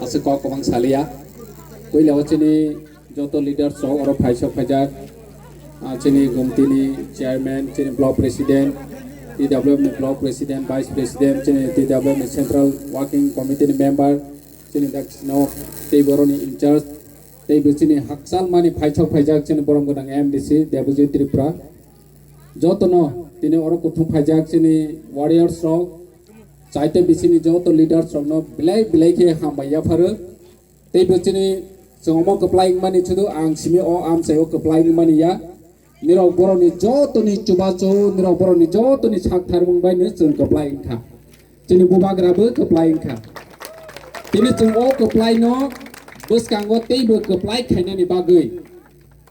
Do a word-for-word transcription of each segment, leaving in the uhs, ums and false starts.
Aswk kok kwbang saliya. Puila o chini joto leaders rok oro phaisok phaijak. Ah, chini gumtini chairman, chini block president, T W F ni block president, vice president, chini T W F ni central working committee ni member, chini dak sino tei boroni in charge, tei bo chini hakchal mani phaisok phaijak chini borom gwnang M D C Debojit Tripura. Jotono tini oro kuthum phaijak chini warriors rok, chaite bisini joto leaders rokno belai belai khe hambai yapharo. Tei bo chini chwng omo kwplai wngmani sudu ang simi o amchai o kwplai wngmani ya. Nirok borokni jotoni chubachu, nirok borokni jotoni sak tharmung bai no chwng kwplai wngkha. Chini bubagra bo kwplai wngkha. Tini chwng o kwplai no bwskango teibo kwplai khainani bagwi.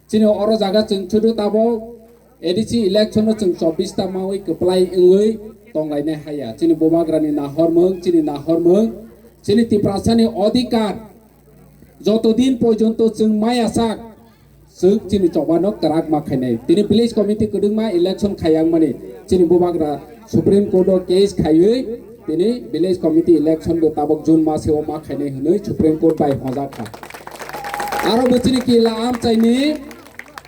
Chini oro jaga chwng sudu tabok A D C election no chwng chobbish ta mawi kwplai wngwi tonglainai haya. Chini bubagrani nahormung, chini nahormung, chini Tiprasani odhikar joto din porjonto chwng maya sak, chwng chini chobano kwrak ma khainai. Tini village committee kwdwkma election khayangmani chini bubagra Supreme Court o case khaiwi tini village committee election bo tabok June maseo ma khainai hwnwi Supreme Court bai hojak kha. Aro bo chini kila amchaini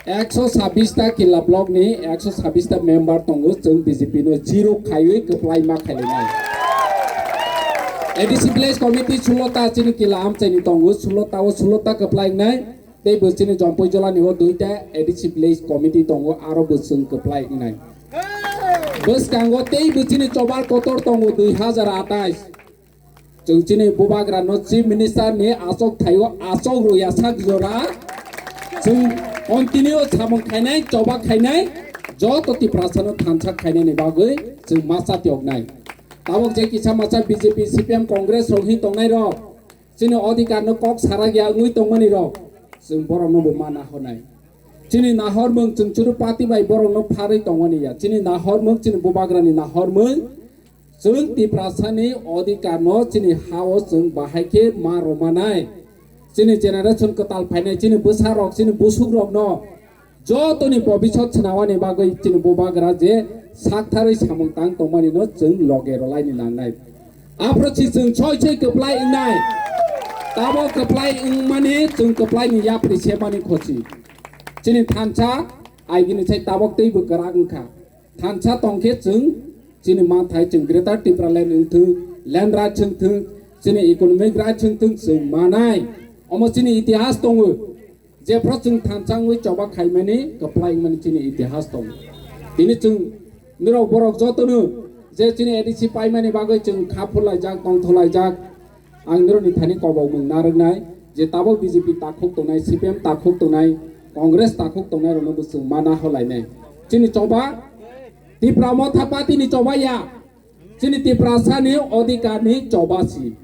ekso sabbish ta kila block ni ekso sabbish ta member tongo, chwng B J P no zero khaiwi kwplai ma khailainai. A D C village committee sulo ta chini kila amchaini tongo, sulo ta o sulo ta kwplai wngnai. Tei bo chini Jompui Jolani o duita A D C village committee tongo, aro bo chwng kwplai wngnai. Bwskango tei bo chini chobar kotor tongo dui hazar atais. Chwng chini bubagra no chief minister ni achok thaio achok rwya sak jora. Chwng continue samung khainai, choba khainai, joto Tiprasa no thansa khainani bagwi chwng masa tiyoknai. Tabok je kisa masa B J P, C P M, Congress rok hin tongnai rok, chini odhikar no kok sarak ya wngwi tongmani rok, chwng borok no bo ma nahornai. Chini nahormung chwng churu party bai borok no pharwi tongmani ya. Chini nahormung chini bubagra ni nahormung, chwng Tiprasa ni odhikar no chini ha o chwng bahai khe ma rwmanai. Chini generation kwtal phainai, chini bwsa rok, chini busuk rok no jotoni bobisot swnawani bagwi chini bubagra je saktharwi samung tang tongmani no chwng loge rwlaini nangnai. Aphuru si chwng soi soi kwplai wngnai. Tabok kwplai wngmani chwng kwplai ni yapri semani khosi. Chini thansa aigini sai tabok teibo kwrak wngkha. Thansa tongkhe chwng chini manthai chwng Greater Tipraland wngthwng, land rights wngthwng, chini economic rights wngthwng chwng manai. Omo chini itihas tongo. Jephru chwng thansa wngwi choba khaimani kwplai wngmani chini itihas tongo. Tini chwng norok borok jotono je chini A D C paimani bagwi chwng kha phurlaijak, tongtholaijak. Ang norokni thani kobokmung narwknai je tabok B J P takhuk tongnai, C P M takhuk tongnai, Congress takhuk tongnai rokno bo chwng ma nahorlainai. Chini choba Tipra Motha Party ni choba ya. Chini Tiprasani odhikarni choba si.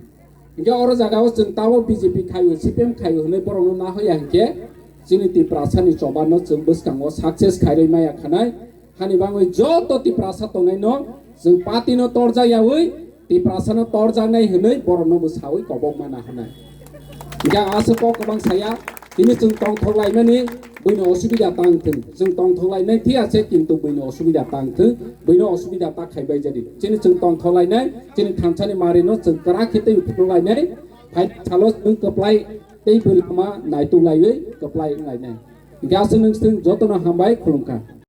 Hinkhe oro jagao chwng tabok B J P khaio, C P M khaio hwnwi borokno nahoya hinkhe chini Tiprasani chobano chwng bwskango success khairwi maya khanai. Hani bagwi joto Tiprasa tongnaino chwng party no torjak yaui Tiprasano torjaknai hwnwi borokno bo saui kobokma nahornai. Hinkhe ang aswk kok kwbang saya, tini chwng tongthok laimani buino osubida tang thung. Chwng tongthok lainai thik ase, kintu buino osubida tang thung, buino osubida ta khaibai jadi. Chini chwng tongthok lainai, chini thansani marino chwng kwrak khe tei phunuk lainai, phai salo chwng kwplai tei bwlama naituk laiwi kwplai wng lainai. Hinkhe aswk nwng chwng jotono hambai khulumkha.